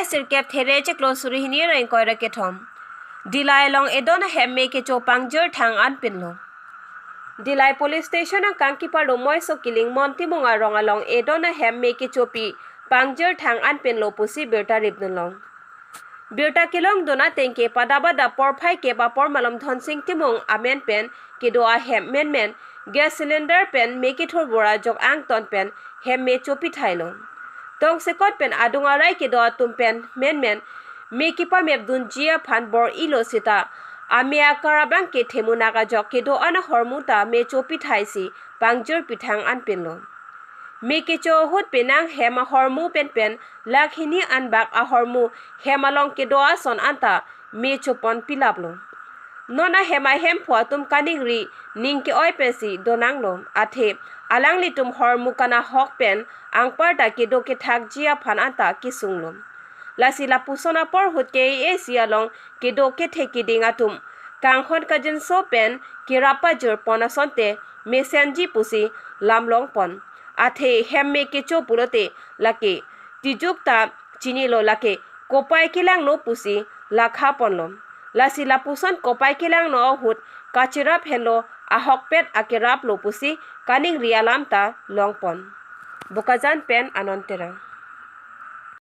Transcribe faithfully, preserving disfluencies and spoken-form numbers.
Sirkep There chiklo suri hini ra ingkoi ra kethom. Dillai along edon ahem me kecho pangjir thang an pinlo. Dillai Police Station akangkipar Moiso Killing Mon Timung arong along edon ahem me kechopi pangjir thang an pinlo pusi birta ripdun long. Birta kelongdun ateng ke padabada porphai kep apor malom Dhonsing Timung amen pen kedo ahem menmen gas cylinder pen me kethur bor ajok angton pen hem me chopi thailo. Tongsekot pen adung arai kedo atum pen menmen me kepamepdunji aphan bor-ilo seta ame akar abang ke themunak ajok kedo an ahormu ta me chopi thaisi pangjir pithang an pinlo. Me kecho ahut penang hem ahormu penpen lakh hini an bak ahormu hem along kedo ason anta me chopon pilaplo. Non ahem ahemphu atum kaningri ning ke-oi pensi donanglo, athe alanglitum hormu kanahok pen anparta kedo kethakji aphan anta kesunglo. Lasi lapuson apor ahut K A A C along kedo kethe keding atum kanghon kangjinso pen kerap pajirpon asonte mesenji pusi lam longpon. Athe hem me kecho pulote lake tijuk ta chinilo, lake kopai kelangno pusi lakhaponlo. Lasi lapuson kopai kelangno ahut kacherap henlo, ahokpet akeraplo pusi kaningri alam ta longpon. Bokajan pen Anon Terang.